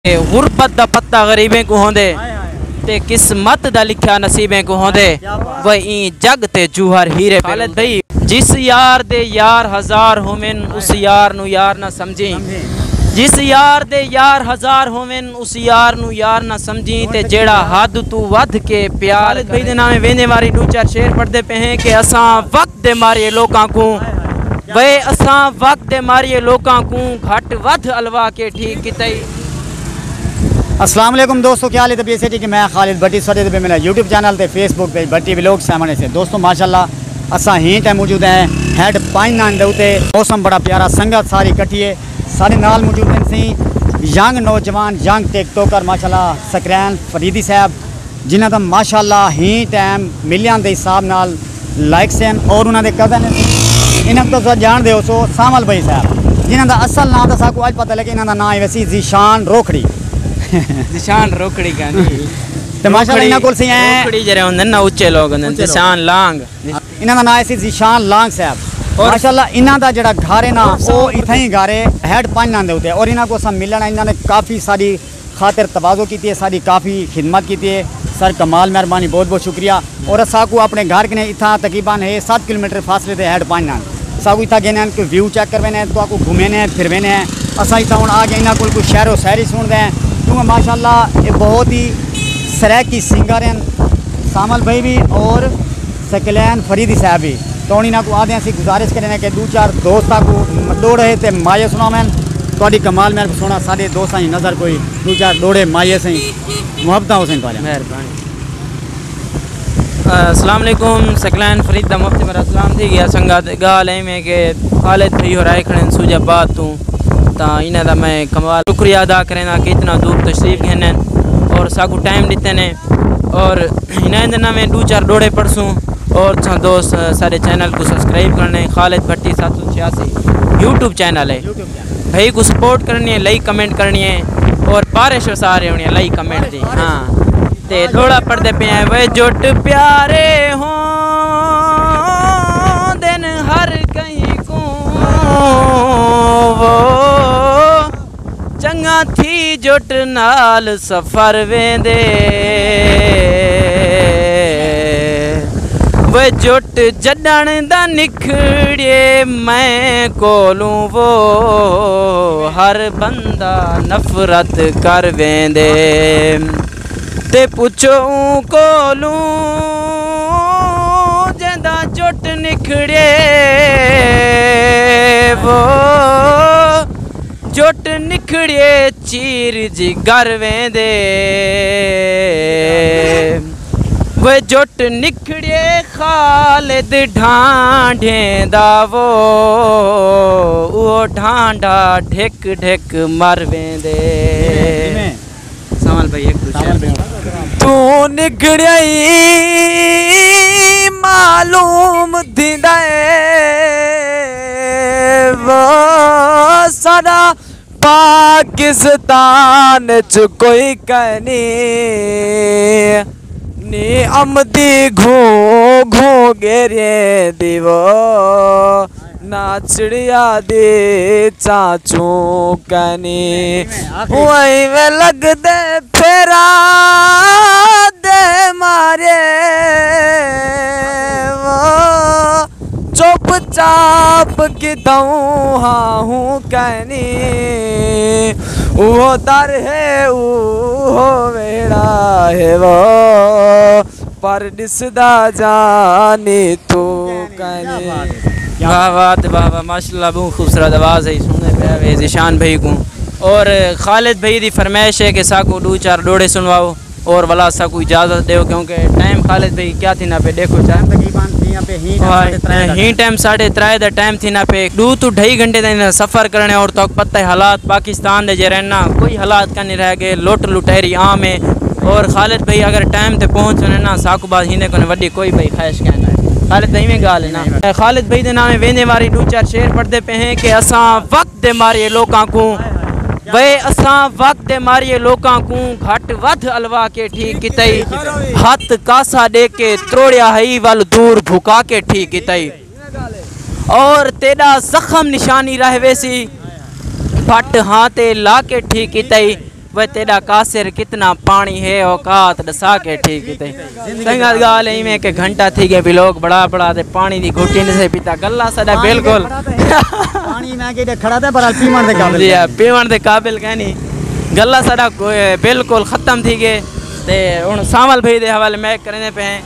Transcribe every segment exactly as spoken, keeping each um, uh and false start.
غربت دا پتہ غریبیں کوں ہوندے، تے قسمت دا لکھیا نصیبیں کوں ہوندے۔ وہ ایں جگ تے جوہر ہیرے پہ خالد بھائی، جس یار دے یار ہزار ہوون، اس یار نو یار نہ سمجھیں۔ جس یار دے یار ہزار ہوون، اس یار نو یار نہ سمجھیں۔ تے جیڑھا حد تو ودھ کے پیار خالد بھائی دے ناویں ویندے واری ݙو چار شعر پڑھدے پئے ہیں کہ اساں وقت دے ماریے لوکاں کوں، وے اساں وقت دے ماریے لوکاں کوں گھٹ ودھ الوا کے ٹھیک کیتا ہی۔ السلام علیکم دوستو، کیا حال ہے؟ طبیعت سے ٹھیک ہے؟ میں خالد بھٹی، سوڈے تے میرا یوٹیوب چینل تے فیس بک پیج بھٹی ولاگ سامنے سے۔ دوستو ماشاءاللہ اساں ہی ٹائم موجود ہیں ہیڈ پائن نان دے اتے۔ موسم بڑا پیارا، سنگت ساری کٹھی ہے۔ سارے نال موجود ہیں سی ینگ نوجوان، ینگ ٹک ٹاکر ماشاءاللہ سکرین فریدی صاحب، جنہاں دا ماشاءاللہ ہی ٹائم ملین دے حساب نال لائکس ہیں اور انہاں دے کزن ہیں۔ انہاں کوں تساں ڄاݨدے ہوسو سانول بھائی صاحب، جنہاں دا اصل ناں تاں ساکوں اڄ پتہ لڳے، انہاں دا ناں ہے ویسی ذیشان روکھڑی۔ ذیشان روکھڑی کہانی۔ تے ماشاءاللہ انہاں کول سی ہیں روکھڑی جڑے ہوندے نا، اچے لوگ ہوندے، اچے لوگ۔ ذیشان لانگ۔ انہاں دا ناں ہے سی ذیشان لانگ صاحب۔ اور ماشاءاللہ انہاں دا جڑا گھر ہے نا، او اتھائیں گھر ہے، ہیڈ پنج ناں دے اتے۔ اور انہاں کوں اساں ملݨ آئے، انہاں نے کافی ساری خاطر تواضع کیتی ہے، ساݙی کافی خدمت کیتی ہے۔ سر کمال مہربانی، بہت بہت شکریہ۔ اور اساکوں اپݨے گھر کنے اتھاں تقریباً ہے ست کلومیٹر فاصلے تے ہیڈ پنج نان۔ ساکوں اتھاں گھنے ہیں کہ ویو چیک کروینے ہیں، تہاکوں گھمینے ہیں، پھروینے ہیں۔ اساں اتھاں ہݨ آ کے انہاں کول کوئی شعر و شاعری سݨدے ہیں، کیونکہ ماشاءاللہ یہ بہت ہی سرائیکی سنگر ہیں، سانول بھائی بھی اور ثقلین فریدی صاحب بھی۔ تو ہݨ انہاں کوں آہدے ہیں، اسی گزارش کریں کہ ݙو چار دوستاں کوں ݙوہڑے تے مایہ سݨاون۔ تہاݙی کمال مہر سوہݨا، ساݙے دوستاں دی نظر کوئی ݙو چار ݙوہڑے مایہ سئیں، محبتاں ہوسن تہاݙیاں۔ مہربانی۔ السلام علیکم، ثقلین فرید دا مفت میرا سلام تھی ڳیا۔ سنگت، ڳالھ ایویں کہ خالد بھائی ہور آئے کھڑے ہیں سوجھ آباد توں، تاں انہاں دا میں کمال شکریہ ادا کرینداں کہ اتنا دور تشریف گھن ہیں اور ساکوں ٹائم ݙتے نے۔ اور انہاں دے ناویں ݙو چار ݙوہڑے پڑھسوں۔ اور تساں دوست، آ، سارے چینل کوں سبسکرائب کرݨے، خالد بھٹی ست سو چھیاسی یوٹیوب چینل ہے۔ بھائی کوں سپورٹ کرݨی ہے، لائک کمنٹ کرݨی ہے اور بارش وسا رہے ہوݨی ہے، لائک کمنٹ دی۔ ہاں۔ تے ݙوہڑا پڑھدے پئے ہیں، وے جٹ پیارے ہوندن ہر کہیں کوں، وہ چنڳا تھی جٹ نال سفر ویندے۔ وے جٹ جݙݨ دا نکھڑے میں کولوں، وہ ہر بندہ نفرت کر ویندے۔ تے پچھو اوں کولوں جیندا جٹ نکھڑے، وہ جٹ نکھڑے چیر جگر ویندے۔ وہ جٹ نکھڑے خالد ڈھانڈیں دا، وہ او ڈھانڈا ڈھک ڈھک مر ویندے۔ سانول بھائی، ایک دوسرے سانول بھائی۔ توں نکھڑیا ای معلوم تھیندا اے، وہ ساݙا پاکستان اچ کوئی کائنی، نی امدی گھوں گھوں گھیریندی، وہ ناچڑیا دی چاچوں کنی۔ آخری۔ اوئیں وے لڳدے پھیرا دے مارے، وہ چپ چاپ کتھوں ہاں ہوں کنی۔ وہ در ہے، وہ ویڑا ہے، وہ پر ݙسدا جانی توں کائنی۔ کیا بات ہے۔ واہ واہ تے واہ واہ، ماشاءاللہ، بہت خوبصورت آواز ہے، سݨدے پئے وے ذیشان بھائی کوں۔ اور خالد بھائی دی فرمائش ہے کہ ساکوں ݙو چار ݙوہڑے سݨواؤ اور ولا ساکوں اجازت ݙیو، کیونکہ ٹائم خالد بھائی کیا تھیندا پئے ݙیکھو چا۔ تقریباً تھیاں پئے ہی ٹائم ہاں، ساݙے ترائے دا۔ ہی ٹائم ساݙے ترائے دا ٹائم تھیندا پئے۔ ݙو توں ڈھائی گھنٹے دا انہاں سفر کرݨے اور تہاکوں پتہ ہے حالات پاکستان دے جیڑھے ہن نا، کوئی حالات کائنی رہ ڳئے، لٹ لٹیری عام ہے۔ اور خالد بھائی اگر ٹائم تے پہنچ ونڄن نا، ساکوں بعد ہیندے کوں وݙی کوئی بھائی خواہش کائنی۔ خالد بھائی، ایویں ڳالھ ہے نا۔ خالد بھائی دے ناویں ویندے واری ݙو چار شعر پڑھدے پئے ہیں کہ اساں وقت دے ماریے لوکاں کوں، وے اساں وقت دے ماریے لوکاں کوں گھٹ ودھ الوا کے ٹھیک کیتا ہی، ہتھ کاسا ݙے کے تروڑیا ہئی، ول دور بھکا کے ٹھیک کیتا ہی۔ اور تیݙا زخم نشانی رہ ویسی، بھٹ ہاں تے لا کے ٹھیک کیتا ہی۔ وے تیݙا قاصر کتنا پاݨی ہے، اوقات ݙسا کے ٹھیک کیتے۔ سنگت ڳالھ ایویں کہ گھنٹہ تھی ڳئے ولاگ بݨا بݨا تے پاݨی دی گھٹی نسے پیتا۔ گلا ساݙا بالکل پاݨی میں کہ کھڑا تے پر پیوݨ دے قابل جی ہاں، پیوݨ دے قابل کائنی۔ گلا ساݙا کوئی بالکل ختم تھی ڳئے۔ تے ہݨ سانول بھائی دے حوالے میک کریندے پئے ہیں۔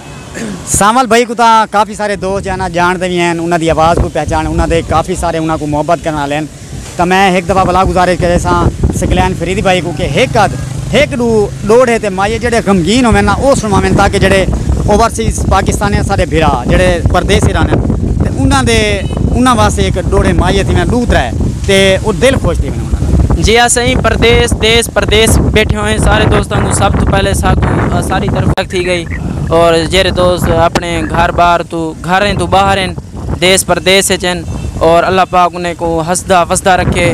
سانول بھائی کوں تاں کافی سارے دوست جو ہے نا ڄاݨدے وی ہن، انہاں دی آواز کوں پہچاݨ، انہاں دے کافی سارے انہاں کوں محبت کرݨ والے ہن۔ تاں میں ہک دفعہ ولا گزارش کریساں سکلین فریدی بھائی کوں کہ ہک ادھ ہک ݙو ݙوہڑے تے ماہیے جیڑھے غمگین ہوون نا او سݨواون تاکہ جیڑھے اوورسیز پاکستانی ساݙے بھرا جیڑھے پردیسی رہندن تے انہاں دے انہاں واسطے ہک ݙوہڑے ماہیے تھیون ݙو ترے تے او دل خوش تھی ونڄن انہاں دا۔ جی ہاں سئیں، پردیس دیس پردیس بیٹھے ہوئے سارے دوستاں کوں سب توں پہلے ساکوں ساݙی طرف تک تھی ڳئی، اور جیڑھے دوست اپݨے گھر بار توں گھریں توں ٻاہر ہن، دیس پردیس اچ ہن، اور اللہ پاک انہیں کوں ہسدا وسدا رکھے،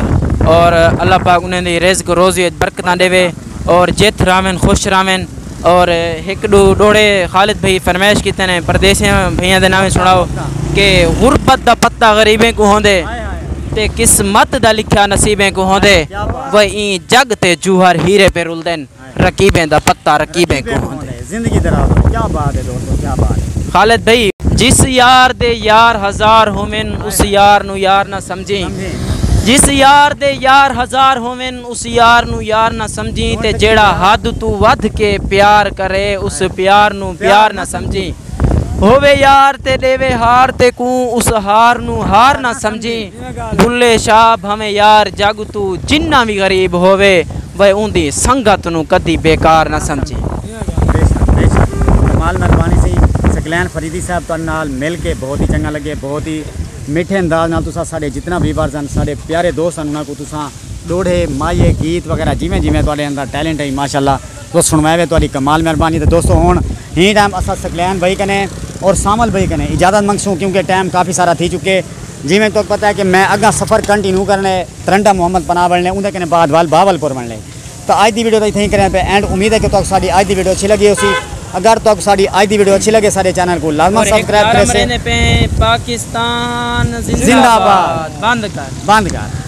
اور اللہ پاک انہیں دی رزق روزی اچ برکتاں ݙیوے، اور جتھ رہون خوش رہون۔ اور ہک ݙو ݙوہڑے خالد بھائی فرمائش کیتے نے، پردیسیاں بھئیاں دے ناویں سݨاؤ کہ غربت دا پتہ غریبیں کوں ہوندے تے قسمت دا لکھیا نصیبیں کوں ہوندے۔ وہ ایں جڳ تے جوہر ہیرے پئے رلدن، رقیبیں دا پتہ رقیبیں کوں ہوندے۔ زندگی دراز ہو۔ کیا بات ہے دوستو، کیا بات ہے۔ خالد بھائی، جس یار دے یار ہزار ہوون، اس یار نوں یار نہ سمجھیں۔ جس یار دے یار ہزار ہوون، اس یار نوں یار نہ سمجھیں، تے جیڑھا حد توں ودھ کے پیار کرے، اس پیار نوں پیار نہ سمجھیں۔ ہووے یار تے ݙیوے ہار تیکوں، اس ہار نوں ہار نہ سمجھیں۔ بھلے شاہ بھانویں یار جڳ توں جنہاں وی غریب ہووے، وے اوندی سنگت نوں کدی بیکار نہ سمجھیں۔ بے شک، بے شک۔ کمال مہربانی سئیں۔ ثقلین فریدی صاحب تہاݙے نال مل کے بہت ہی چنڳا لڳے، بہت ہی میٹھے انداز نال تساں ساݙے جتنا ویورز ہن، ساݙے پیارے دوست ہن، انہاں کوں تساں ݙوہڑے، ماہیے، گیت وغیرہ جیویں جیویں تہاݙے اندر ٹیلنٹ ہے ماشاءاللہ تساں سݨوائے وے، تہاݙی کمال مہربانی۔ تے دوستو ہݨ ہیں ٹائم اساں ثقلین بھائی کنے اور سانول بھائی کنے اجازت منگسوں کیونکہ ٹائم کافی سارا تھی چکے۔ جیویں تہاکوں پتہ ہے کہ میں اڳاں سفر کنٹینیو کرݨے ترنڈا محمد پناہ ونڄݨے، اوندے کنے بعد ول بہاولپور ونڄݨے۔ تاں اڄ دی ویڈیو دا اتھائیں کریں پئے اینڈ، امید ہے کہ تہاکوں ساݙی اڄ دی ویڈیو اچھی لڳی ہوسی۔ اگر تہاکوں ساݙی اڄ دی ویڈیو اچھی لڳے ساݙے چینل کوں لازماً سبسکرائب کریسے۔ پاکستان زندہ آباد۔ بند کر۔ بند کر۔